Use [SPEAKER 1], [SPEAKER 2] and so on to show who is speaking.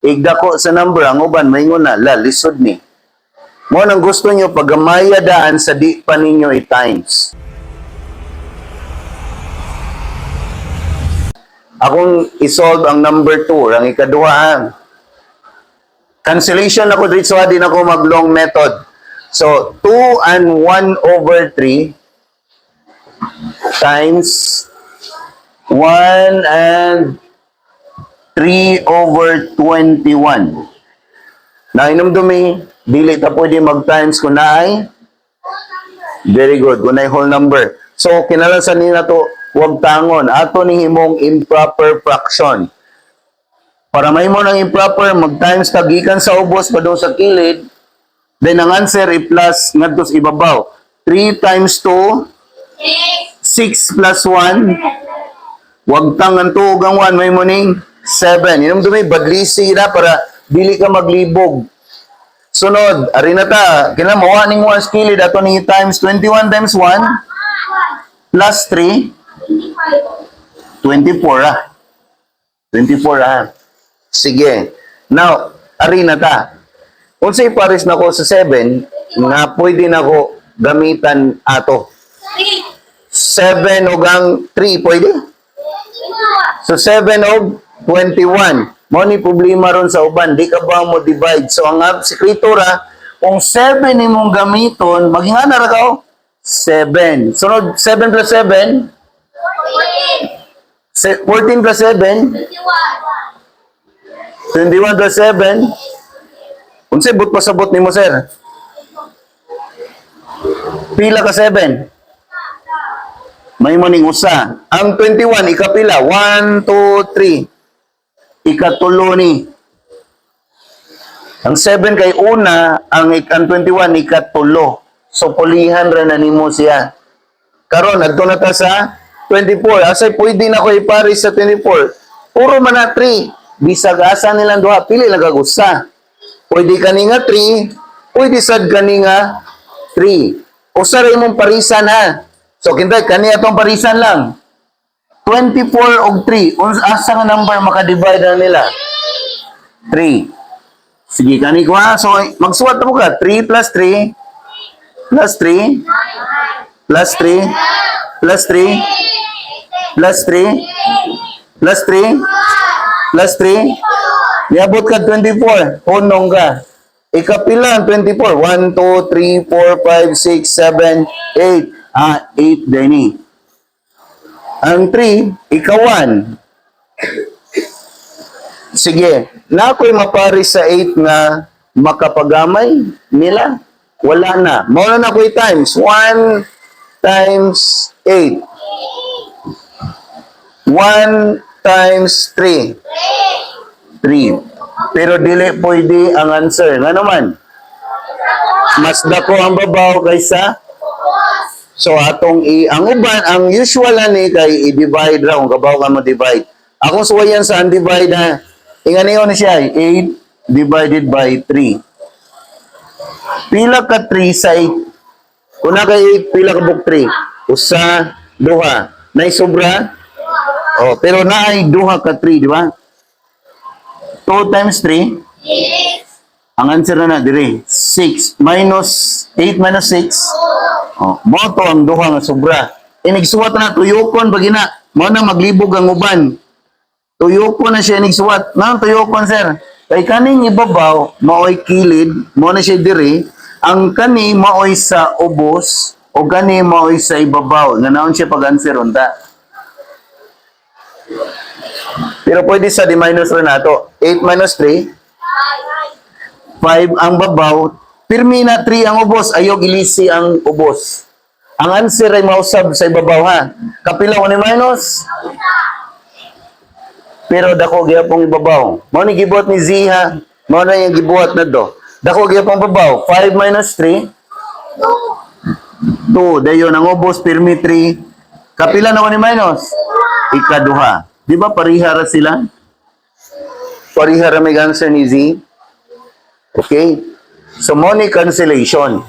[SPEAKER 1] Igdako sa number, ang uban maingon na, la, lisod ni. Mao nang gusto nyo paggamaya daan sa di pa ninyo i-times. Akong isolve ang number 2, ang ikaduha. Cancellation ako dito, din ako mag long method. So, 2 and 1 over 3 times 1 and 3 over 21. Nahinumdumi, dili ta pwede mag-times kung naay. Very good, kung naay whole number. So, kinalasan ni na to, huwag tangon. Ato ni himong improper fraction. Para mahimo ng improper, mag-times ta gikan sa ubos padung sa kilid, then ang answer i-plus ngadto sa ibabaw. 3 times 2, 6 plus 1, wag tang ang 2 ug ang 1, may ning 7. Hinumdumi, badlisi na para dili ka maglibog. Sunod, ari na ta, kina mawa ning 1 sa kilid, ato ni times 21 times 1 plus 3, 24 ah. 24 ah. Sige. Now, ari na ta. Unsay pares nako sa 7 nga pwede nako gamitan ato? 7 ug ang 3 pwede? So 7 og 21. Mao ni problema ron sa uban, di ka ba mo divide? So ang sekreto ra, kung 7 imong gamiton, magingana ra ka oh. 7. Sunod 7 plus 7, 14 plus 7, 21 plus 7. Unsay but pasabot nimo, sir? Pila ka 7? May ning usa. Ang 21 ikapila? 1 2 3. Ikatulo ni. Ang 7 kay una, ang 21 ikatulo. So pulihan ra na nimo siya. Karon adto na ta sa 24. Asay pwede na ko ipares sa 24? Puro man na 3. Bisag asa nilang duha, pili lang kag usa. Pwede kani nga 3, pwede sad kani nga 3. Usa ra imong parisan ha. So kintay kani atong parisan lang. 24 og 3. Asa nga number maka-divide na nila? 3. Sige, kani ko ha. So magsuwat na mo ka. 3 plus 3 plus 3 plus 3 plus 3 plus 3 plus 3 plus 3. Niabot ka 24. Hunong ka. Ikapila ang 24? 1, 2, 3, 4, 5, 6, 7, 8. Ah, 8 din eh. Ang 3, ika 1. Sige, na ako'y mapares sa 8 nga makapagamay nila? Wala na. Mao na ako'y times. 1 times 8. 1 times 3. 3. Pero dili pwede ang answer. Nga naman? Mas dako ang babaw kaysa. So atong i ang uban, ang usual ani kay i-divide ra kung kabaw ka mo divide. Akong suwayan sa undivide ha. Inganiyon ni siya 8 divided by 3. Pila ka 3 sa 8? Kung na kay 8, pila ka book 3? Usa, duha. Nay sobra? Oh, pero naay duha ka 3, di ba? 2 times 3? Ang answer na na dire, 6 minus 8 minus 6. Oh, mao to ang duha nga sobra. Inigsuwat na tuyokon pag ina. Mao na maglibog ang uban. Tuyokon na siya inigsuwat. Nang tuyokon, sir? Kay kaning ibabaw maoy kilid, mao na siya diri. Ang kani maoy sa ubos o kani maoy sa ibabaw. Nga naon siya pag-answer unta. Pero pwede sa di minus ra nato. 8 minus 3, 5 ang babaw, pirmi na 3 ang ubos, ayaw gilisi ang ubos. Ang answer ay mausab sa ibabaw ha. Kapila ko ni minus? Pero dako gyapong ibabaw. Mao ni gibuhat ni Z ha. Mao na yung gibuhat na do. Dako gyapong babaw. 5 minus 3? 2. Dayon ang ubos pirmi 3. Kapila na ko ni minus? Ikaduha. Di ba pareha ra sila? Pareha ra may answer ni Z? Okay? So, mao ni cancellation.